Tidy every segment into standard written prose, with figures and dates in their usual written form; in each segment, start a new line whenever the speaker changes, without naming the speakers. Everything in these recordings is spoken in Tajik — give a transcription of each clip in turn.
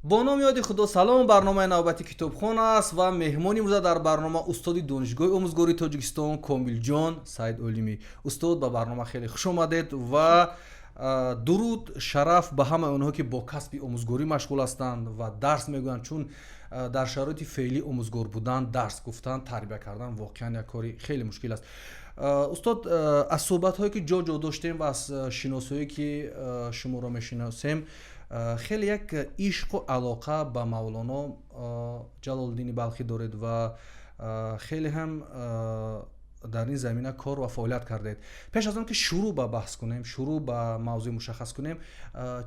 Бо номи ёди Худо, салом. Барномаи навбати «Китобхон» аст ва меҳмони имрӯза дар барнома устоди Донишгоҳи омӯзгории Тоҷикистон Комилҷон Саидолимӣ. Устод, ба барнома хеле хуш омадед ва дуруд, шараф ба ҳамаи онҳо, ки бо касби омӯзгорӣ машғул ҳастанд ва дарс мегӯянд, чун дар шароити феълӣ омӯзгор будан, дарс гуфтан, тарбия кардан воқеан як кори хеле мушкил аст. Устод, аз суҳбатҳое, ки ҷо ҷо доштем, ва аз шиносое, ки шуморо мешиносем, хеле як ишқу алоқа ба Мавлоно Ҷалолиддини Балхӣ доред ва хеле ҳам дар ин замина кор ва фаъолият кардед. Пеш аз он ки шурӯъ ба баҳс кунем, шурӯъ ба мавзӯи мушаххас кунем,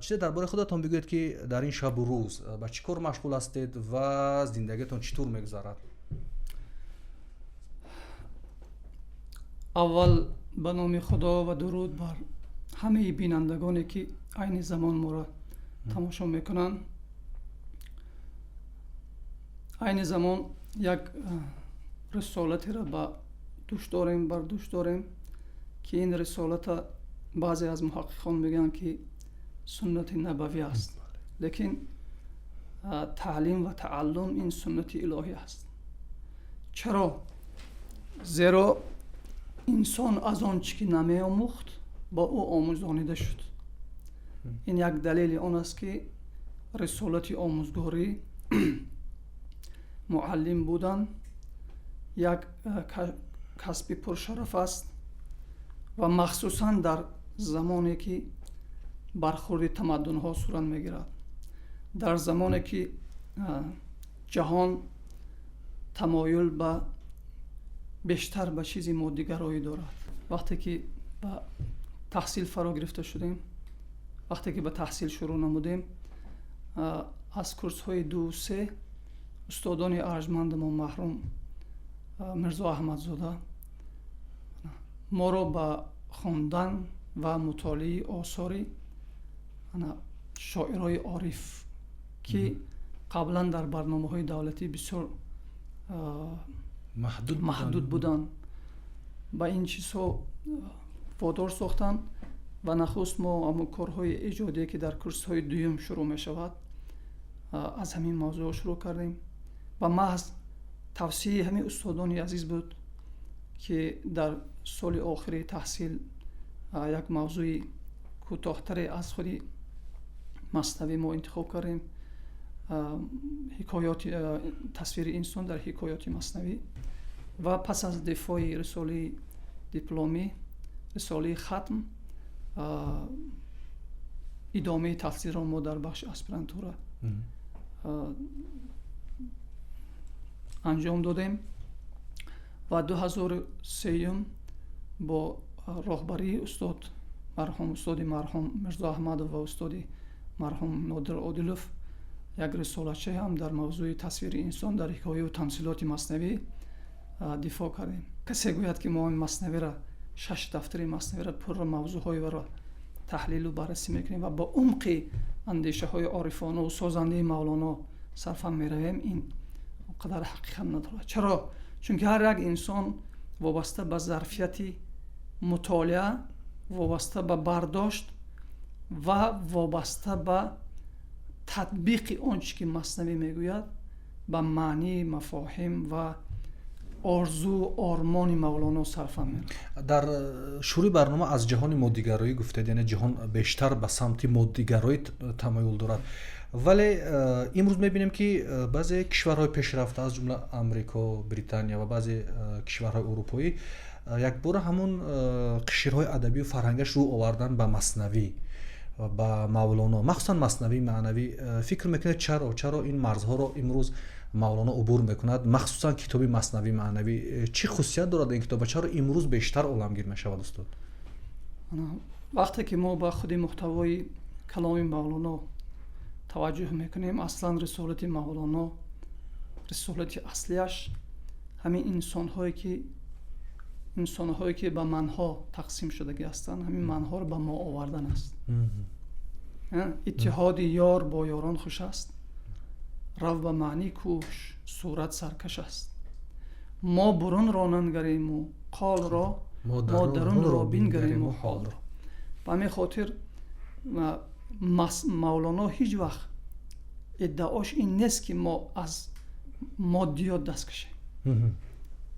чизе дар бораи худатон бигӯед, ки дар ин шабу рӯз ба чӣ кор машғул ҳастед ва зиндагиатон чӣ тур мегузарад?
Аввал ба номи Худо ва дуруд бар ҳамаи бинандагоне, ки айни замон моро тамошо мекунанд. Айни замон як рисолатеро ба дӯш дорем, бар дӯш дорем, ки ин рисолата баъзе аз муҳаққиқон мегӯянд, ки суннати набавӣ аст, лекин таълим ва тааллум ин суннати илоҳӣ аст. Чаро? Зеро инсон аз он чӣ ки намеомӯхт, ба ӯ омӯзонида шуд. Ин як далели он аст, ки рисолати омӯзгорӣ, муаллим будан як касби пуршараф аст ва махсусан дар замоне, ки бархурди тамаддунҳо сурат мегирад, дар замоне, ки ҷаҳон тамоюл ба бештар ба чизи моддигароӣ дорад. Вақте ки ба таҳсил фаро гирифта шудем, вақте ки ба таҳсил шурӯъ намудем, аз курсҳои ду се устодони арҷмандамо маҳрум Мирзо Аҳмадзода моро ба хондан ва мутолиаи осори шоирои ориф, ки қаблан дар барномаҳои давлатӣ бисёр маҳдуд буданд, ба ин чизҳо водор сохтанд. Ва нахуст мо ҳамон корҳои эҷодие, ки дар курсҳои дуюм шурӯъ мешавад, аз ҳамин мавзӯъ шурӯъ кардем. Ва маҳз тавсияи ҳамин устодони азиз буд, ки дар соли охири таҳсил як мавзӯи кӯтоҳтаре аз худи Маснавӣ мо интихоб кардем: ҳикоёти, тасвири инсон дар ҳикоёти Маснавӣ. Ва пас аз дифои рисолаи дипломӣ, рисолаи хатм, идомаи таҳсилро мо дар бахши аспирантура анҷом додем ва 2003-юм бо роҳбарии устод марҳум, устоди марҳум Мирзо Аҳмадов ва устоди марҳум Нодир Одилов як рисолачае ҳам дар мавзӯи тасвири инсон дар ҳикояву тамсилоти Маснавӣ дифоъ кардем. Касе гӯяд, ки мо Маснавиро, шаш дафтари Маснавиро пурра мавзӯъҳои варо таҳлилу баррасӣ мекунем ва ба умқи андешаҳои орифонаву созандаи Мавлоно сарфам меравем, ин он қадар ҳақиқат надорад. Чаро? Чунки ҳар як инсон вобаста ба зарфияти мутолиа, вобаста ба бардошт ва вобаста ба татбиқи он чӣ ки Маснавӣ мегӯяд, ба маънии мафоҳим ва орзу ормони Мавлоно сарфам меравад.
Дар шурӯи барнома аз ҷаҳони моддигароӣ гуфтед, яъне ҷаҳон бештар ба самти моддигароӣ тамоюл дорад, вале имрӯз мебинем, ки баъзе кишварҳои пешрафта, аз ҷумла Амрико, Британия ва баъзе кишварҳои урупоӣ, якбора ҳамон қишрҳои адабию фарҳангаш рӯ овардан ба Маснавӣ, ба Мавлоно, махсусан Маснавии маънавӣ. Фикр мекунед, чаро ин марзҳоро имрӯз Мавлоно убур мекунад, махсусан китоби Маснавии маънавӣ? Чӣ хусусият дорад ин китоб ва чаро имрӯз бештар оламгир мешавад, устод?
Вақте ки мо ба худи муҳтавои каломи Мавлоно таваҷҷӯҳ мекунем, аслан рисолати Мавлоно, рисолати аслиаш ҳамин инсонҳое ки ба манҳо тақсим шудагӣ ҳастанд, ҳамин манҳоро ба мо овардан аст. Иттиҳоди ёр бо ёрон хуш аст, рав ба маънӣ кӯш, сурат саркаш аст. Мо бурунро нангариму қолро, мо дарунро бингариму ҳолро. Ба ҳамин хотир Мавлоно ҳеҷ вақт Иддаош ин нест, ки мо аз моддиёт даст кашем.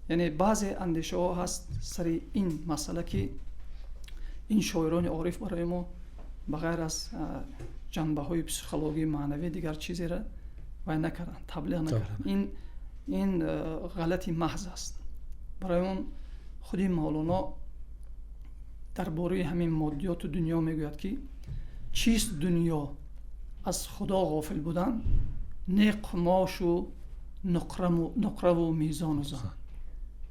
Яъне баъзе андешаҳо ҳаст сари ин масъала, ки ин шоирони ориф барои мо ба ғайр аз ҷанбаҳои психологии маънавӣ дигар чизеро вай накарданд, таблиғ накарданд. Ин ғалати маҳз аст. Барои он худи Мавлоно дар бораи ҳамин моддиёту дунё мегӯяд, ки чист дунё аз Худо ғофил будан, не қумошу нуқраву мизону зан.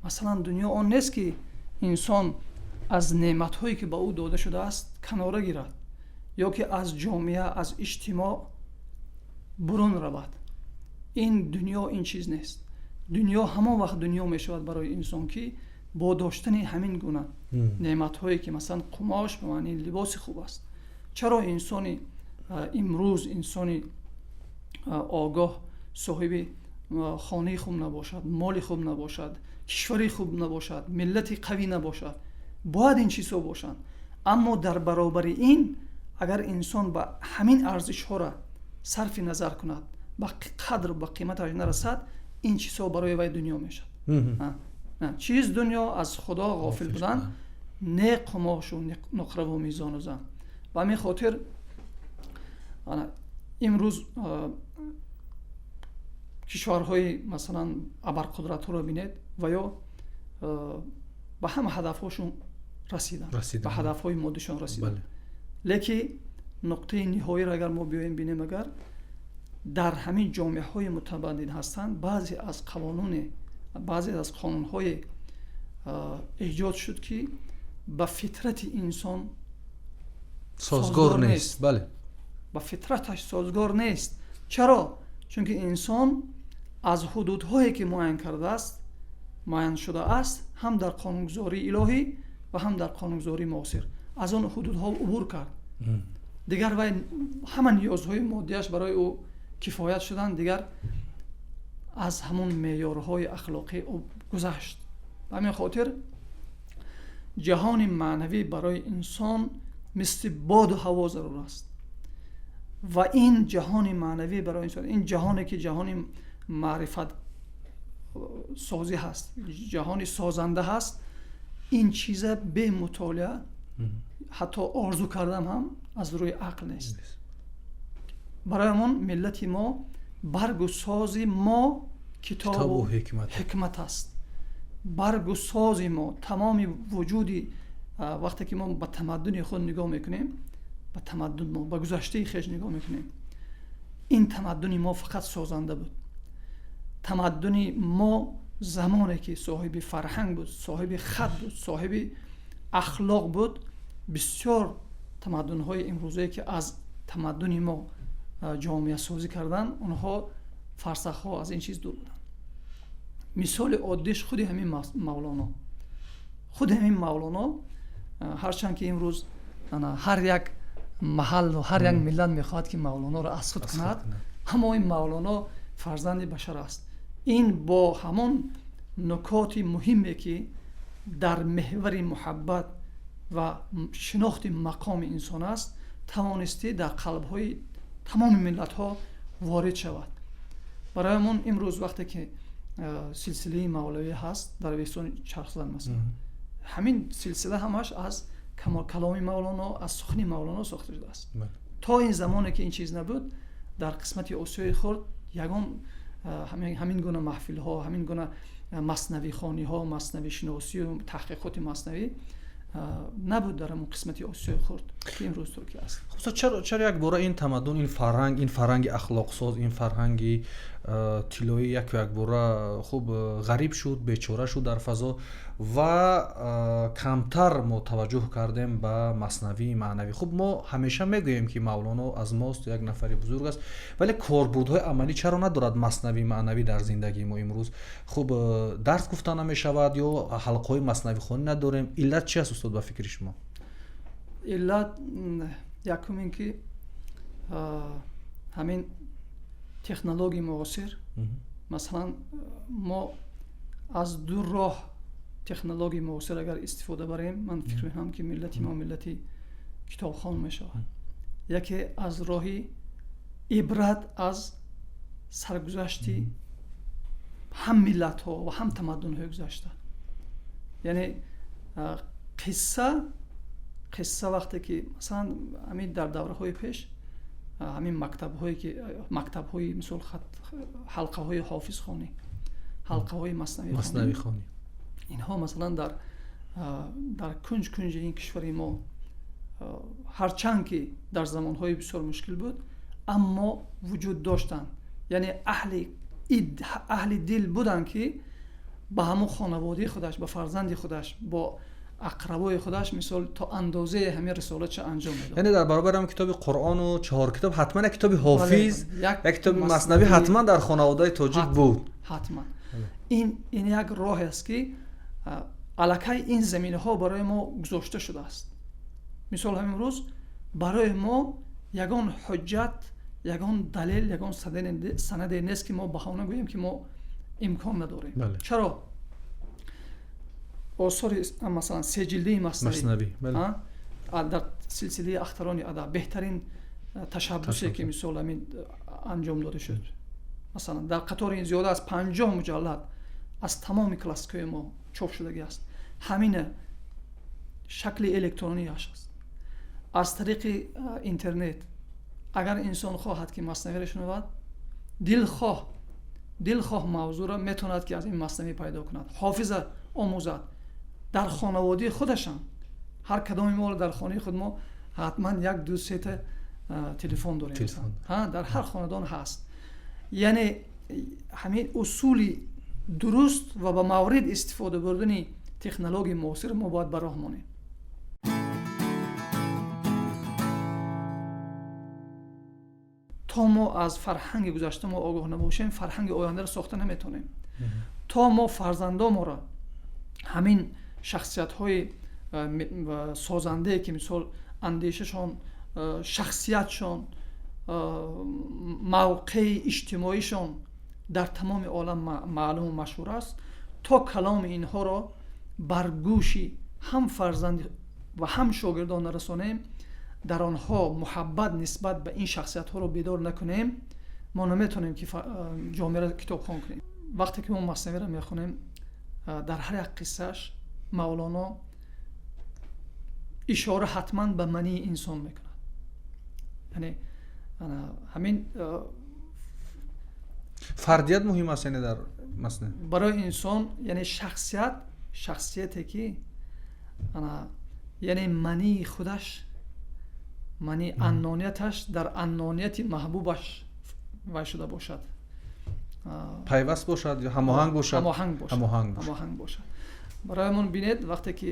Масалан, дунё он нест, ки инсон аз неъматҳое, ки ба ӯ дода шудааст, канора гирад ё ки аз ҷомеа, аз иҷтимоъ бурун равад. Ин дунё ин чиз нест. Дунё ҳамон вақт дунё мешавад барои инсон, ки бо доштани ҳамин гуна неъматҳое, ки масалан қумош ба маънии либоси хуб аст. Чаро инсони имрӯз, инсони огоҳ соҳиби хонаи хуб набошад, моли хуб набошад, кишвари хуб набошад, миллати қавӣ набошад? Бояд ин чизҳо бошанд, аммо дар баробари ин агар инсон ба ҳамин арзишҳоро сарфи назар кунад, ба қадр, ба қиматаш нарасад, ин чизҳо барои вай дунё мешавад. Чиз дунё аз Худо ғофил будан, не қумошу нуқраву мизону зан. Ба ҳамин хотир имрӯз кишварҳои, масалан, абарқудратҳоро бинед ва ё ба ҳама ҳадафҳошон расиданд, ба ҳадафҳои моддишон расиданд, лекин нуқтаи ниҳоиро агар мо биёем бинем, агар дар ҳамин ҷомеаҳои мутамаддин ҳастанд, баъзе аз қавонуне, баъзе аз қонунҳое эҷод шуд, ки ба фитрати инсон
созгор нест, бале.
Ба фитраташ созгор нест. Чаро? Чунки инсон аз ҳудудҳое, ки муайян кардааст, муайян шудааст, ҳам дар қонунгузории илоҳӣ ва ҳам дар қонунгузории муосир, аз он ҳудудҳо убур кард. Дигар вай ҳама ниёзҳои моддиаш барои ӯ кифоят шуданд, дигар аз ҳамон меъёрҳои ахлоқӣ гузашт. Ба ҳамин хотир ҷаҳони маънавӣ барои инсон мисли боду ҳаво зарур аст. Ва ин ҷаҳони маънавӣ барои инсон, ин ҷаҳоне, ки ҷаҳони маърифат созӣ ҳаст, ҷаҳони созанда ҳаст, ин чиза бе мутолиа ҳатто орзу кардан ҳам аз рӯи ақл нест. Барои ҳамон миллати мо, баргу сози мо китобу ҳикмат аст. Баргу сози мо, тамоми вуҷуди, вақте ки мо ба тамаддуни худ нигоҳ мекунем, ба тамаддун мо, ба гузаштаи хеш нигоҳ мекунем, ин тамаддуни мо фақат созанда буд. Тамаддуни мо замоне ки соҳиби фарҳанг буд, соҳиби хат буд, соҳиби ахлоқ буд, бисёр тамаддунҳои имрӯзае, ки аз тамаддуни мо ҷомеасозӣ карданд, онҳо фарсахҳо аз ин чиз дур буданд. Мисоли оддиш худи ҳамин Мавлоно. Худи ҳамин Мавлоно, ҳарчанд ки имрӯз ҳар як маҳаллу ҳар як миллат мехоҳад, ки Мавлоноро аз худ кунад, аммо ин Мавлоно фарзанди башар аст. Ин бо ҳамон нукоти муҳиме, ки дар меҳвари муҳаббат ва шинохти мақоми инсон аст, тавонистӣ дар қалбҳои тамоми миллатҳо ворид шавад. Барои ҳамон имрӯз вақте ки силсилаи мавлавӣ ҳаст дар Бестони Чархзан, масалан, ҳамин силсила ҳамаш аз каломи Мавлоно, аз сухани Мавлоно сохта шудааст. То ин замоне ки ин чиз набуд, дар қисмати Осиёи Хурд ягон ҳамин гуна маҳфилҳо, ҳамин гуна маснавихониҳо, маснавишиносию таҳқиқоти маснавӣ набуд дар ҳамон қисмати Осиёи Хурд, ки имрӯз Туркия аст.
Хуб, чаро якбора ин тамаддун, ин фарҳанг, ин фарҳанги ахлоқсоз, ин фарҳанги тиллоӣ яку якбора, хуб, ғариб шуд, бечора шуд дар фазо ва камтар мо таваҷҷӯҳ кардем ба маснавии маънавӣ? Хуб, мо ҳамеша мегӯем, ки Мавлоно аз мост, як нафари бузург аст, вале корбурдҳои амалӣ чаро надорад маснавии маънавӣ дар зиндагии мо имрӯз? Хуб, дарс гуфта намешавад ё ҳалқаҳои маснавихонӣ надорем. Иллат чи аст, устод, ба фикри шумо?
Иллат якум ин ки ҳамин технологияи муосир. Масалан, мо аз ду роҳ технологияи муосир агар истифода барем, ман фикр мекунам, ки миллати мо миллати китобхон мешавад. Яке аз роҳи ибрат аз Саргузашти ҳам миллатҳо ва ҳам тамаддунҳои гузашта. Яъне қисса вақте ки масалан ҳамин дар давраҳои пеш ҳамин мактабҳое ки мактабҳои мисол ҳалқаҳои ҳофизхонӣ, ҳалқаҳои маснавихонӣ, инҳо масалан дар кунҷ кунҷи ин кишвари мо ҳарчанд ки дар замонҳои бисёр мушкил буд, аммо вуҷуд доштанд. Яъне аҳли дил буданд, ки ба ҳамон хонаводаи худаш, ба фарзанди худаш, бо ақрабои худаш мисол то андозаи ҳамин рисолатша анҷом медод.
Яъне дар баробари ҳам китоби Қуръону 4 китоб ҳатман як китоби Ҳофиз, як китоби Маснавӣ ҳатман дар хонаводаи тоҷик буд.
Ҳатман. Ин як роҳ аст, ки аллакай ин заминаҳо барои мо гузошта шудааст. Мисол ҳамин рӯз барои мо ягон ҳуҷҷат, ягон далел, ягон санаде нест, ки мо баҳона гӯем, ки мо имкон надорем. Чаро? Осори масалан 3 ҷилдии Маснавӣ дар силсилаи Ахтарони адаб беҳтарин ташаббусе, ки мисол ҳамин анҷом дода шуд. Масалан дар қатори ин зиёда аз 50 муҷаллад аз тамоми классикаи мо чоп шудагӣ аст. Ҳамина шакли электронияш аст. Аз тариқи интернет агар инсон хоҳад, ки Маснавиро шунавад, дилхоҳ мавзӯъро метавонад, ки аз ин Маснавӣ пайдо кунад, Ҳофиза омӯзад дар хонаводаи худашам. Ҳар кадоми мо дар хонаи худ мо ҳатман як, ду, сета телефон дорем, дар ҳар хонадон ҳаст. Яъне ҳамин усули дуруст ва ба маврид истифода бурдани технологияи муосир мо бояд ба роҳ монем. То мо аз фарҳанги гузашта мо огоҳ набошем, фарҳанги ояндаро сохта наметавонем. То мо фарзандонморо ҳамин шахсиятҳои созандае, ки мисол андешашон, шахсиятшон, мавқеи иҷтимоишон дар тамоми олам маълуму машҳур аст, то каломи инҳоро бар гӯши ҳам фарзанд ва ҳам шогирдон нарасонем, дар онҳо муҳаббат нисбат ба ин шахсиятҳоро бедор накунем, мо наметавонем, ки ҷомеаро китобхон кунем. Вақте ки мо Маснавиро мехонем, дар ҳар як қиссааш Мавлоно ишора ҳатман ба мании инсон мекунад. Яъне ҳамин
фардият муҳим аст, яъне дар Маснавӣ
барои инсон, яъне шахсият, шахсияте ки яъне мании худаш, мани аннонияташ дар аннонияти маҳбубаш вай шуда бошад,
пайваст бошад ё ҳамоҳанг бошад,
ҳамоҳанг бошад. Бароямон бинед, вақте ки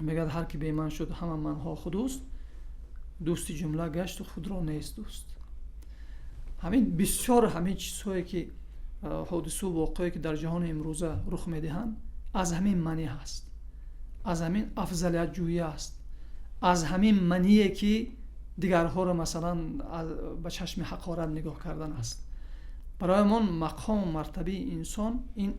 мегӯяд: ҳар ки беман шуд, ҳама манҳо худуст, дӯсти ҷумла гашту худро нест дӯст. Ҳамин бисёр ҳамин чизҳое ки ҳодису воқеое, ки дар ҷаҳони имрӯза рух медиҳанд, аз ҳамин манӣ ҳаст, аз ҳамин афзалиятҷӯӣ аст, аз ҳамин мание, ки дигарҳоро масалан ба чашми ҳақорат нигоҳ кардан аст. Бароямон мақому мартабаи инсон ин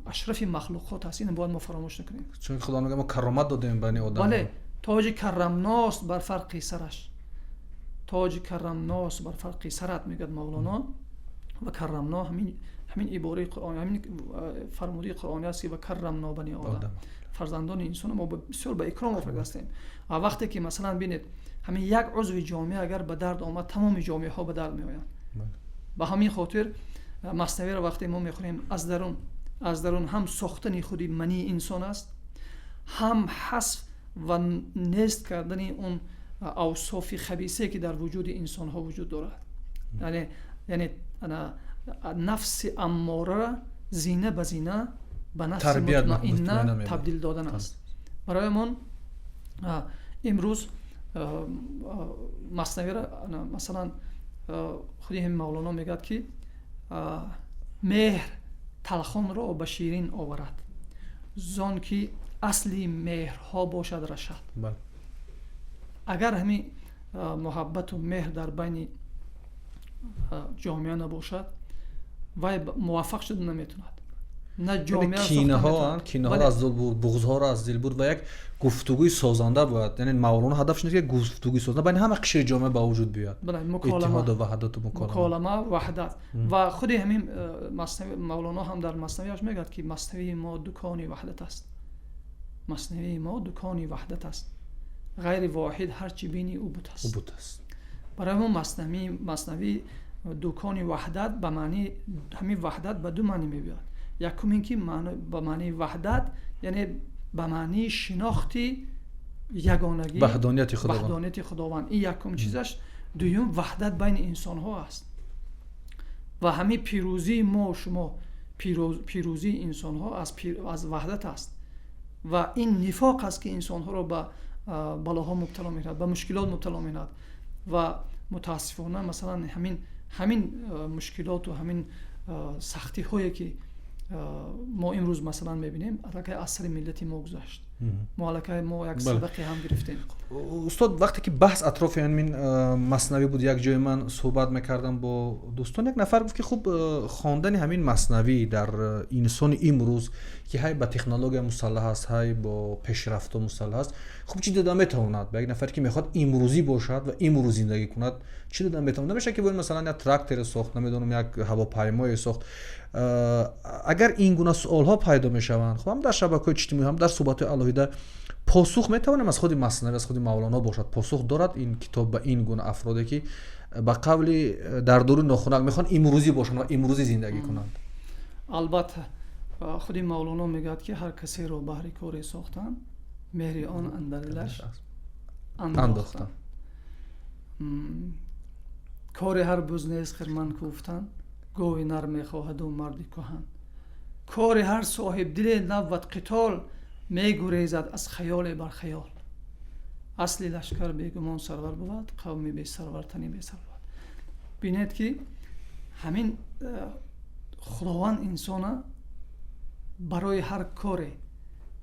ашрафи махлуқот аст, ин бояд мо фаромӯш накунем.
Чун Худо мегӯяд: мо каромат додем бани одам.
Бале, тоҷи каррамност бар фарқи сараш, тоҷи каррамност бар фарқи сарат, мегӯяд Мавлоно. Ва каррамно ҳамин ибораи қуръон, ҳамин фармудаи қуръонӣ аст, ки ва каррамно бани одам, фарзандони инсоно мо бисёр ба икром офарида ҳастем. Ва вақте ки масалан бинед, ҳамин як узви ҷомеа агар ба дард омад, тамоми ҷомеаҳо ба дард меоянд. Ба ҳамин хотир Маснавиро вақте мо мехонем, аз дарун ҳам сохтани худи мании инсон аст, ҳам ҳасф ва нест кардани он авсофи хабисе, ки дар вуҷуди инсонҳо вуҷуд дорад. Яъне нафси амморара зина ба зина ба нафси мутмаинна табдил додан аст. Бароямон имрӯз Маснавиро масалан худи ҳамин Мавлоно мегӯяд, ки меҳр талхонро ба ширин оварад, зон ки асли меҳрҳо бошад рашад. Агар ҳамин муҳаббату меҳр дар байни ҷомеа набошад, вай муваффақ шуда наметавонад. На ҷомеа.
Кинаҳо, кинаҳоро аз дил бурд, буғзҳоро аз дил бурд ва як гуфтугӯи созанда бояд, яъне Мавлоно ҳадафш нест, ки гуфтугӯи созанда байни ҳама қишри ҷомеа ба вуҷуд биёяд. Иттиҳоду ваҳдату
муколама, ваҳдат. Ва худи ҳамин Мавлоно ҳам дар маснавиаш мегӯяд, ки маснавии мо дукони ваҳдат аст, маснавии мо дукони ваҳдат аст, ғайри воҳид ҳар чӣ бини ӯ бут аст.
Ӯ бут аст.
Барои мо маснавӣ дукони ваҳдат ба маънии ҳамин ваҳдат ба ду маънӣ мебиёяд. Якум ин ки ба маънии ваҳдат, яъне ба маънии шинохти ягонагӣ,
ваҳдонияти Худованд,
ваҳдонияти Худованд, ин якум чизаш. Дуюм, ваҳдат байни инсонҳо аст ва ҳамин пирӯзии мо шумо, пирӯзии инсонҳо аз ваҳдат аст ва ин нифоқ аст, ки инсонҳоро ба балоҳо мубтало мекунад, ба мушкилот мубтало мекунад. Ва мутаассифона, масалан, ҳамин мушкилоту ҳамин сахтиҳое, ки мо имрӯз, масалан, мебинем, аллакай аз сари миллати мо гузашт, мо аллакай мо як сабақе ҳам гирифтем.
Устод, вақте ки баҳс атрофи ҳамин маснавӣ буд, як ҷое ман суҳбат мекардам бо дӯстон, як нафар гуфт, ки хуб, хондани ҳамин маснавӣ дар инсони имрӯз, ки ҳай ба технология мусаллаҳ аст, ҳай бо пешрафтҳо мусаллаҳ аст, хуб, чӣ дода метавонад ба як нафаре, ки мехоҳад имрӯзӣ бошад ва имрӯз зиндагӣ кунад? Чӣ дода метавонад? Намешавад, ки бояд, масалан, як тракторе сохт, намедонам, як ҳавопаймое сохт. Агар ин гуна суолҳо пайдо мешаванд, хуб, ҳам дар шабакаҳои иҷтимоӣ, ҳам дар суҳбатҳои алоҳида, посух метавонем аз худи маснавӣ, аз худи Мавлоно бошад? Посух дорад ин китоб ба ин гуна афроде, ки ба қавли дар дури нохунак мехоҳанд имрӯзӣ бошанд ва имрӯзӣ зиндагӣ кунанд?
Албатта, худи Мавлоно мегӯяд, ки ҳар касеро баҳри коре сохтанд, меҳри он андар дилаш андохтанд, кори ҳар буз нест хирман кӯфтан, гови нар мехоҳаду марди кӯҳан, кори ҳар соҳибдиле набвад қитол, мегурезад аз хаёле бар хаёл, асли лашкар бегумон сарвар бувад, қавми бесарвар тани бесар бувад. Бинед, ки ҳамин Худованд инсона барои ҳар коре,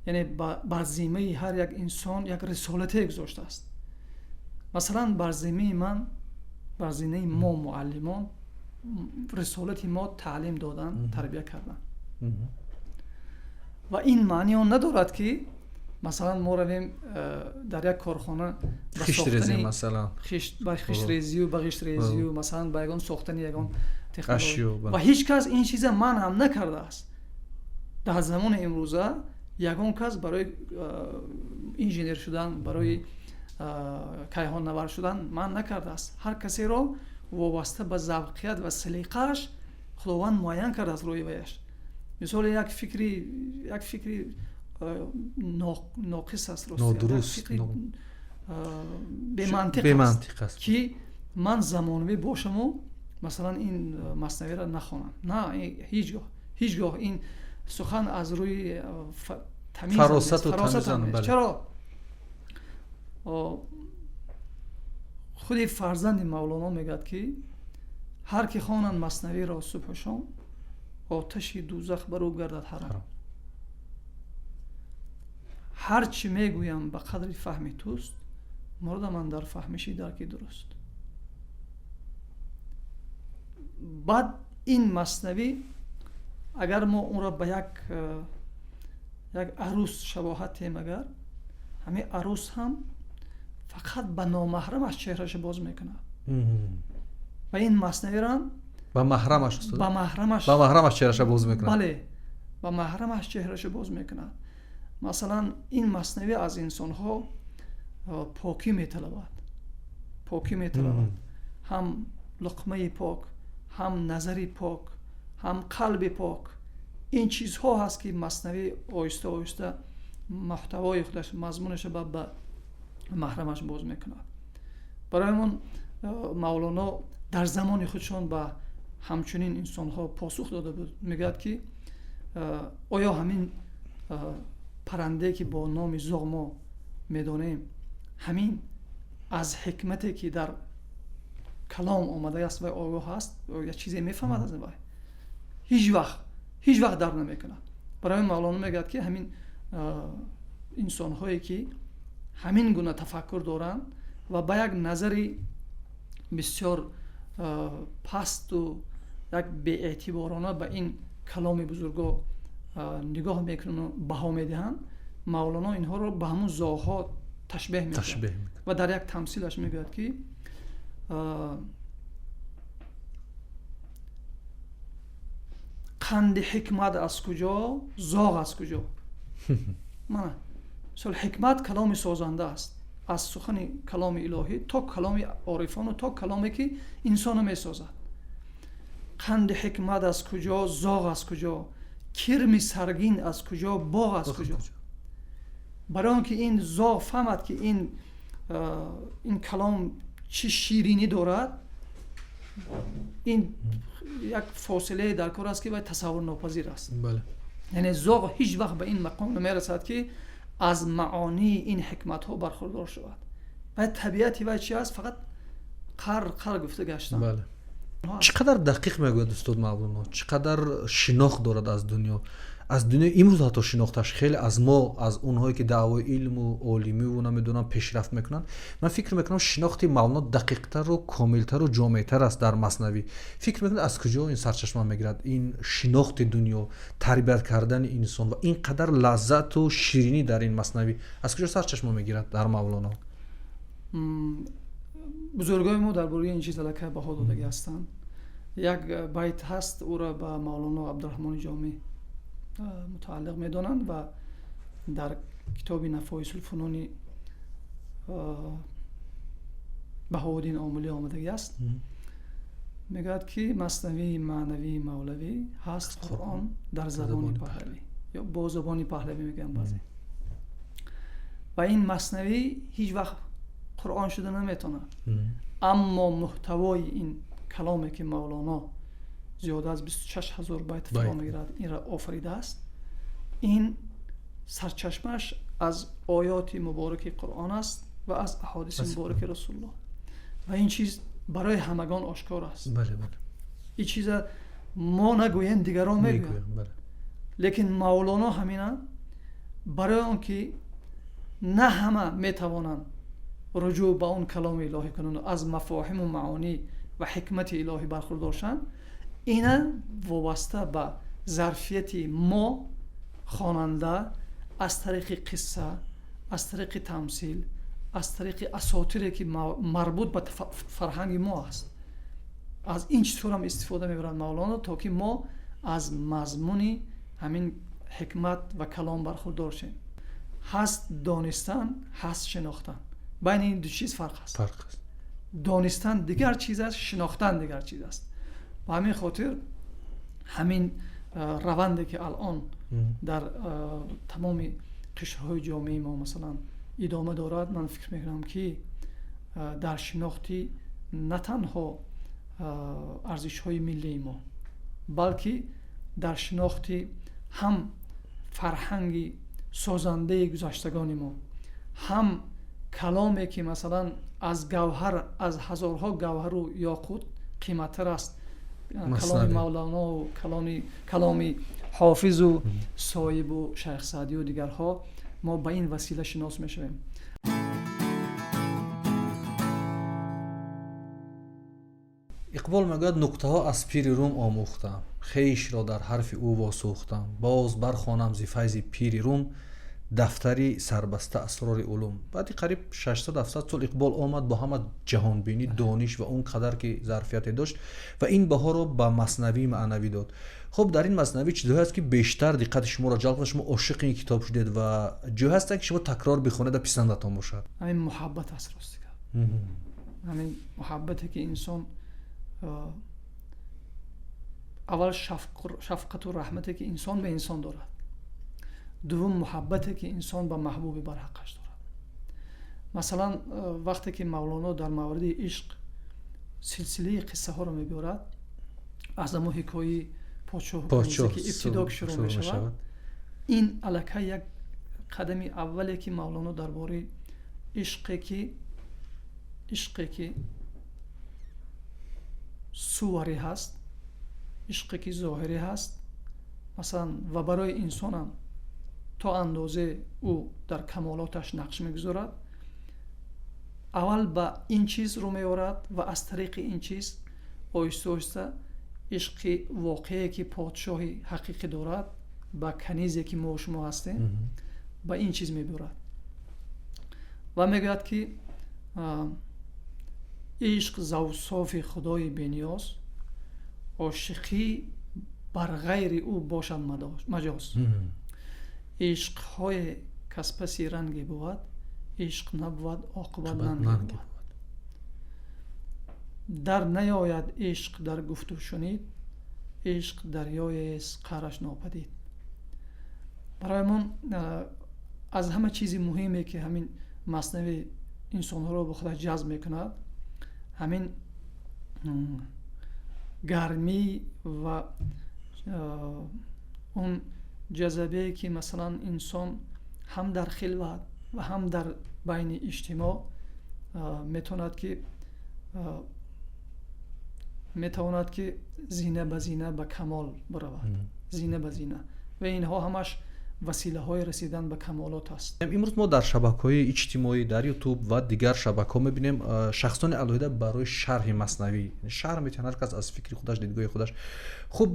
яъне бар зиммаи ҳар як инсон як рисолате гузоштааст. Масалан, бар зиммаи ман, бар зиммаи мо муаллимон, рисолати мо таълим додан, тарбия кардан. Ва ин маъни он надорад, ки, масалан, мо равем дар як корхона ба хиштрезию, ба ғиштрезию, масалан, ба ягон сохтани ягон технология. Ва ҳеҷ кас ин чиза манъ ҳам накардааст. Дар замони имрӯза ягон кас барои инженер шудан, барои кайҳоннавард шудан манъ накардааст. Ҳар касеро вобаста ба завқият ва салиқааш Худованд муайян кардааст роҳи ваяш. Мисоле, як фикри ноқис аст,
нодуруст,
бемантиқ аст, ки ман замонавӣ бошаму, масалан, ин маснавиро нахонам. На, ҳеҷ гоҳ, ҳеҷ гоҳ ин сухан аз рӯи
фаросату.
Чаро худи фарзанди Мавлоно мегӯяд, ки ҳар ки хонанд маснавиро субҳу шом, оташи дузах бар ӯ гардад ҳаром. Ҳар чӣ мегӯям, ба қадри фаҳми туст, мурдам андар фаҳмиши дарки дуруст. Баъд ин маснавӣ, агар мо онро ба як арӯс шабоҳат тем, агар ҳамин арӯс ҳам фақат ба номаҳрамаш чеҳраша боз мекунад ва ин маснавиро
ба маҳрамаш.
Ба маҳрамаш.
Ба маҳрамаш чеҳраша боз мекунад.
Бале, ба маҳрамаш чеҳраша боз мекунад. Масалан, ин маснавӣ аз инсонҳо покӣ металабад, покӣ металабад, ҳам луқмаи пок, ҳам назари пок, ҳам қалби пок. Ин чизҳо ҳаст, ки маснавӣ оҳиста оҳиста муҳтавои худаш, мазмунаша ба маҳрамаш боз мекунад. Барои Мавлоно дар замони худшон ба ҳамчунин инсонҳо посух дода буд. Мегӯяд, ки оё ҳамин паррандае, ки бо номи зоғ мо медонем, ҳамин аз ҳикмате, ки дар калом омадааст, вай огоҳ аст, як чизе мефаҳмад аз вай? Ҳеҷ вақт, ҳеҷ вақт дарк намекунад. Барои Мавлоно мегӯяд, ки ҳамин инсонҳое, ки ҳамин гуна тафаккур доранд ва ба як назари бисёр пасту як беэътиборона ба ин каломи бузурго Нигоҳ мекунанд, баҳо медиҳанд, Мавлоно инҳоро ба ҳамун зоғҳо ташбеҳ мекунад ва дар як тамсилаш мегӯяд, ки қанди ҳикмат аз куҷо, зоғ аз куҷо. Мана мисол, ҳикмат каломи созанда аст, аз сухани каломи илоҳӣ то каломи орифону то каломе ки инсоно месозад. Қанди ҳикмат аз куҷо, зоғ аз куҷо, кирми саргин аз куҷо, боғ аз куҷо. Барои он ки ин зоғ фаҳмад, ки ин калом чӣ ширинӣ дорад, ин як фосилае дар кор аст, ки вай тасаввурнопазир аст. Яъне зоғ ҳеҷ вақт ба ин мақом намерасад, ки аз маонии ин ҳикматҳо бархурдор шавад. Вай табиати вай чи аст? Фақат қар қар гуфта гаштан.
Чӣ қадар дақиқ мегӯяд устод Мавлоно, чӣ қадар шинохт дорад аз дунё, аз дунёи имрӯз. Ҳатто шинохташ хеле аз мо, аз онҳое ки даъвои илму олимиву намедонам пешрафт мекунанд, ман фикр мекунам, шинохти Мавлоно дақиқтару комилтару ҷомеътар аст дар Маснавӣ. Фикр мекунад, аз куҷо ин сарчашма мегирад, ин шинохти дунё, тарбият кардани инсон ва ин қадар лаззату ширинӣ дар ин Маснавӣ аз куҷо сарчашма мегирад дар Мавлоно?
Бузургои мо дар бораи ин чиз аллакай баҳо додагӣ ҳастанд. Як байт ҳаст, ӯро ба Мавлоно Абдураҳмони Ҷомӣ мутааллиқ медонанд ва дар китоби Нафоисулфунуни Баҳоуддин Омилӣ омадагӣ аст. Мегӯяд, ки маснавии маънавии мавлавӣ ҳаст Қуръон дар забони паҳлавӣ ё бо забони паҳлавӣ мегӯянд баъзе. Ва ин маснавӣ ҳеҷ вақт Қуръон шуда наметавонад, аммо муҳтавои ин каломе, ки Мавлоно зиёда аз 26 000 байт фаро мегирад, инро офаридааст, ин сарчашмааш аз оёти мубораки Қуръон аст ва аз аҳодиси мубораки Расулуллоҳ. Ва ин чиз барои ҳамагон ошкор аст. Ин чиза мо нагӯем, дигарон мегӯянд, лекин Мавлоно ҳамина барои он ки на ҳама метавонанд руҷӯъ ба он каломи илоҳӣ кунанд, аз мафоҳиму маонӣ ва ҳикмати илоҳӣ бархурдор шаванд, ина вобаста ба зарфияти мо хонанда аз тариқи қисса, аз тариқи тамсил, аз тариқи асотире, ки марбут ба фарҳанги мо аст, аз ин чизҳоам истифода мебарад Мавлоно, то ки мо аз мазмуни ҳамин ҳикмат ва калом бархурдор шем. Ҳаст донистан, ҳаст шинохтан. Байни ин ду чиз фарқ аст.
Фарқ аст.
Донистан дигар чиз аст, шинохтан дигар чиз аст. Ба ҳамин хотир ҳамин раванде, ки алон дар тамоми қишрҳои ҷомеаи мо, масалан, идома дорад, ман фикр мекунам, ки дар шинохти на танҳо арзишҳои миллии мо, балки дар шинохти ҳам фарҳанги созандаи гузаштагони мо, ҳам каломе, ки, масалан, аз гавҳар, аз ҳазорҳо гавҳару ёқут қиматтар аст, каломи Мавлонову каломи Ҳофизу Соибу Шайх Саъдию дигарҳо, мо ба ин васила шинос мешавем.
Иқбол мегӯяд: «Нуктаҳо аз пири Рум омӯхтам, хешро дар ҳарфи ӯ восӯхтам, боз бархонам зи файзи пири Рум дафтари сарбаста асрори улум». Баъди қариб 600-700 сол Иқбол омад бо ҳама ҷаҳонбинӣ, дониш ва он қадар ки зарфияте дошт ва ин баҳоро ба Маснавии маънавӣ дод. Хуб, дар ин Маснавӣ чизҳое ҳаст, ки бештар диққати шуморо ҷалб кард, шумо ошиқи ин китоб шудед ва ҷое ҳастанд, ки шумо такрор бихонед ва писандатон бошад?
Ҳамин муҳаббат аст, рости гап. Ҳамин муҳаббате, ки инсон аввал шафқату раҳмате, ки инсон ба инсон дорад, дуввум муҳаббате, ки инсон ба маҳбуби барҳаққаш дорад. Масалан, вақте ки Мавлоно дар мавриди ишқ силсилаи қиссаҳоро мебиёрад, аз ҳамон ҳикояи подшоҳу ки ибтидо шурӯъ мешавад, ин аллакай як қадами аввале, ки Мавлоно дар бораи ишқе ки суварӣ ҳаст, ишқе ки зоҳирӣ ҳаст, масалан, ва барои инсонам то андозе ӯ дар камолоташ нақш мегузорад, аввал ба ин чиз рӯ меорад ва аз тариқи ин чиз оҳиста оҳиста ишқи воқеае, ки подшоҳи ҳақиқӣ дорад. Ба канизе, ки мо шумо ҳастем, ба ин чиз мебурад ва мегӯяд, ки ишқ з авсофи худои бениёз, ошиқӣ бар ғайри ӯ бошад маҷоз. Ишқҳое каз паси ранге бувад, ишқ набувад, оқибат нанге бувад. Дар наёяд ишқ дар гуфту шунид, ишқ дарёест, қаъраш нопадид. Бароямон аз ҳама чизи муҳиме, ки ҳамин Маснавӣ инсонҳоро ба худаш ҷазб мекунад, ҳамин гармӣ ва он ҷазбае, ки масалан инсон ҳам дар хилват ва ҳам дар байни иҷтимоъ метавонад, ки зина ба зина ба камол биравад, зина ба зина, ва инҳо ҳамаш василаҳои расидан ба камолот аст.
Имрӯз мо дар шабакаҳои иҷтимоӣ, дар Ютуб ва дигар шабакаҳо мебинем, шахсони алоҳида барои шарҳи Маснавӣ шарҳ метиҳанд, ҳар кас аз фикри худаш, дидгоҳи худаш. Хуб,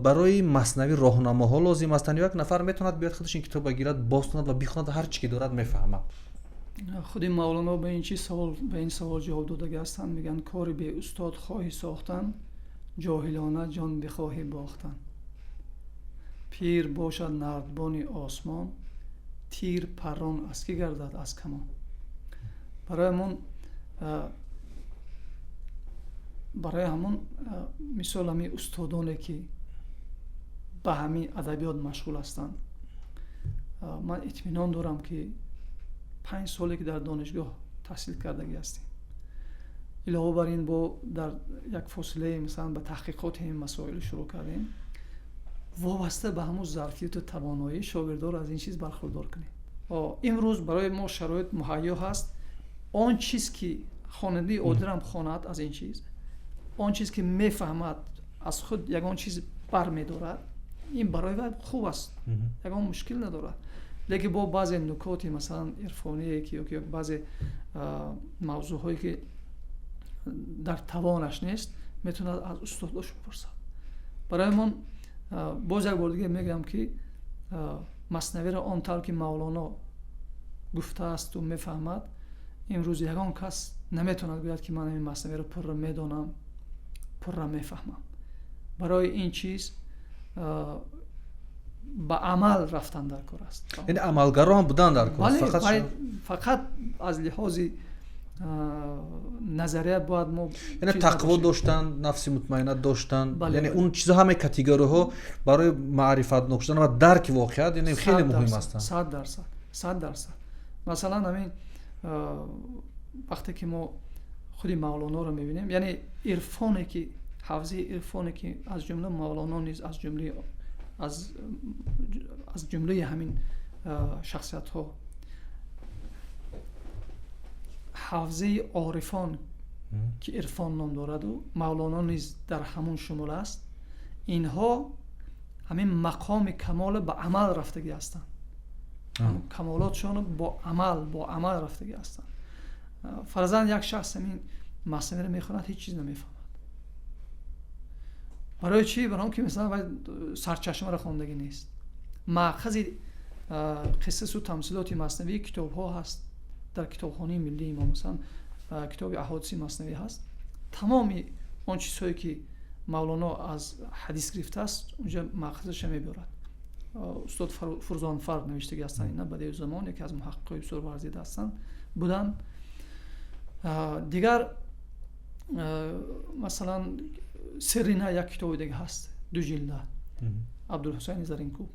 барои Маснавӣ роҳнамоҳо лозим ҳастанд ё як нафар метавонад биёяд, худаш ин китоба гирад, боз кунад ва бихонад ва ҳар чӣ ки дорад, мефаҳмад?
Худи Мавлоно ба ин савол ҷавоб додагӣ ҳастанд. Мегӯянд: кори беустод хоҳӣ сохтан, ҷоҳилона ҷон бихоҳӣ бохтан. Пир бошад нардбони осмон, тир паррон аз кӣ гардад аз камон? Барои ҳамон, мисол, ҳамин устодоне, ки ба ҳамин адабиёт машғул ҳастанд, ман итминон дорам, ки 5 соле ки дар донишгоҳ таҳсил кардагӣ ҳастем, илова бар ин бо дар як фосилае, масалан, ба таҳқиқоти ҳамин масоил шурӯъ кардем, вобаста ба ҳамун зарфияту тавоноӣ шогирдоро аз ин чиз бархурдор кунем. Имрӯз барои мо шароит муҳайё ҳаст. Он чиз, ки хонандаи оддирам хонад, аз ин чиз, он чиз, ки мефаҳмад, аз худ ягон чиз бармедорад, ин барои вай хуб аст, ягон мушкил надорад. Лекин бо баъзе нукоти, масалан, ирфоние ки ё баъзе мавзӯъҳое, ки дар тавонаш нест, метавонад аз устодош бипурсад. Барои мон боз як бор дига мегӯям, ки Маснавиро он тавр, ки Мавлоно гуфтаасту мефаҳмад, имрӯз ягон кас наметавонад гӯяд, ки ман ҳамин Маснавиро пурра медонам, пурра мефаҳмам. Барои ин чиз ба амал рафтан дар кор аст.
Яъне амалгаро ҳам будан дар кор.
Фақат аз лиҳози назария бояд мо
Яъне тақво доштан, нафси мутмаина доштан, яъне он чизо, ҳамаи категориҳо барои маърифатнок шудан ва дарки воқеият, яъне хеле муҳим ҳастанд.
100%, 100%. Масалан, ҳамин вақте ки мо худи Мавлоноро мебинем, яъне ирфоне ки ҳавзаи ирфоне, ки аз ҷумла Мавлоно низ аз ҷумлаи ҳамин шахсиятҳо, ҳавзаи орифон, ки ирфон ном дораду Мавлоно низ дар ҳамон шумул аст, инҳо ҳамин мақоми камола ба амал рафтагӣ ҳастанд, камолотшон бо амал рафтагӣ ҳастанд. Фарзан, як шахс ҳамин Маснавиро мехонад, ҳеҷ чиз намефаҳмад. Барои чӣ? Барои он ки, масалан, вай сарчашмаро хондагӣ нест. Маъхази қиссасу тамсилоти Маснавии китобҳо ҳаст. Дар Китобхонаи миллии мо, масалан, китоби Аҳодиси Маснавӣ ҳаст. Тамоми он чизҳое, ки Мавлоно аз ҳадис гирифтааст, унҷа маъхазаша мебиёрад. Устод Фурӯзонфар навиштагӣ ҳастанд. Ина Бадеъуззамон яке аз муҳаққиқои бисёр варзида ҳастанд, буданд. Дигар, масалан, Сиррина як китоби дига ҳаст, ду ҷилда, Абдулҳусайни Заринкӯб.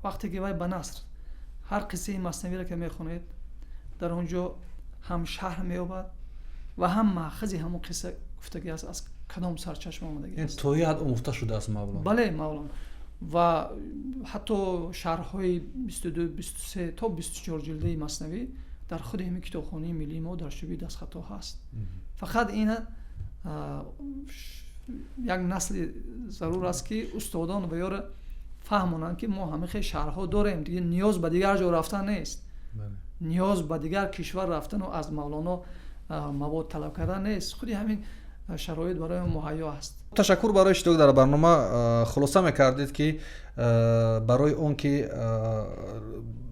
Вақте ки вай ба наср ҳар қиссаи Маснавиро ки мехонед, дар он ҷо ҳам шарҳ меёбад ва ҳам маъхази ҳамон қисса гуфтагӣ аст, аз кадом сарчашма омадагӣ аст.
То ҳад омӯхта шудааст Мавлоно.
Бале, Мавлоно ва ҳатто шарҳҳои 22, 23 то 24 ҷилдаи Маснавӣ дар худи ҳамин Китобхонаи миллии мо дар шӯъбаи дастхатҳо ҳаст. Фақат ина як насли зарур аст, ки устодон ва ёро фаҳмонанд, ки мо ҳамин хел шарҳҳо дорем, дига ниёз ба дигар ҷо рафтан нест, ниёз ба дигар кишвар рафтану аз Мавлоно мавод талаб кардан нест. Худи ҳамин Шароит барои муҳайё аст.
Ташаккур барои иштирок дар барнома. Хулоса мекардед, ки барои он ки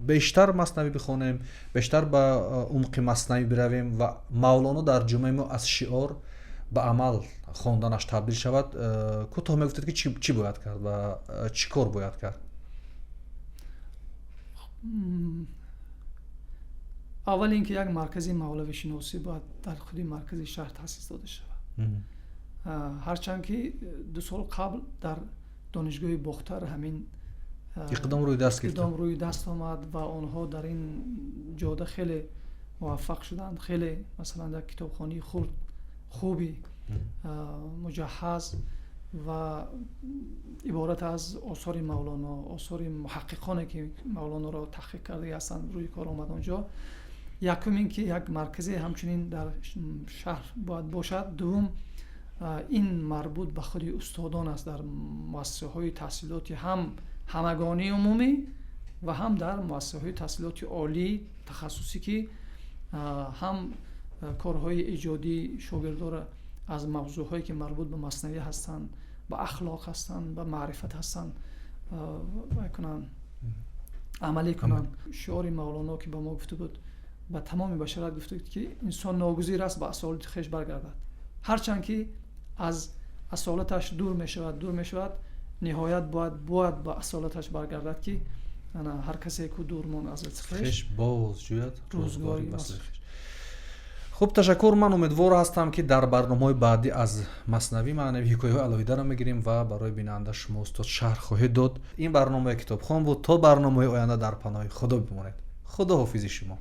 бештар Маснавӣ бихонем, бештар ба умқи Маснавӣ биравем ва Мавлоно дар ҷомеаи мо аз шиор ба амал хонданаш табдил шавад, кӯтоҳ мегуфтед, ки чӣ бояд кард ва чӣ кор бояд кард?
Аввал ин ки як маркази мавлавишиносӣ бояд дар худи маркази шаҳр таъсис дода шавад. Ҳарчанд ки 2 сол қабл дар донишгоҳи Бохтар ҳамин
иқдом рӯи даст
иқдом рӯи даст омад ва онҳо дар ин ҷода хеле муваффақ шуданд. Хеле, масалан, як китобхонаи хурд, хуби муҷаҳҳаз ва иборат аз осори Мавлоно, осори муҳаққиқоне, ки Мавлоноро таҳқиқ карда ҳастанд, рӯи кор омад онҷо. Якум ин ки як марказе ҳамчунин дар шаҳр бояд бошад. Дуввум, ин марбут ба худи устодон аст, дар муассисаҳои таҳсилоти ҳам ҳамагонии умумӣ ва ҳам дар муассисаҳои таҳсилоти олии тахассусӣ, ки ҳам корҳои эҷодии шогирдоро аз мавзӯъҳое, ки марбут ба Маснавӣ ҳастанд, ба ахлоқ ҳастанд, ба маърифат ҳастанд, кунанд, амалӣ кунанд. Шиори Мавлоно, ки ба мо гуфта буд, ба тамоми башарият гуфта буд, ки инсон ногузир аст ба асолати хеш баргардад. Ҳарчанд ки аз асолаташ дур мешавад, дур мешавад, ниҳоят бояд ба асолаташ баргардад, ки ҳар касе ку дур монд аз
хеш, боз ҷӯяд рӯзгори васли хеш. Хуб, ташаккур. Ман умедвор ҳастам, ки дар барномаҳои баъдӣ аз Маснавӣ маънавӣ ҳикояҳои алоҳидаро мегирем ва барои бинанда шумо, устод, шарҳ хоҳед дод. Ин барномаи Китобхон буд. То барномаҳои оянда дар паноҳи Худо бимонед. Худо ҳофизи шумо.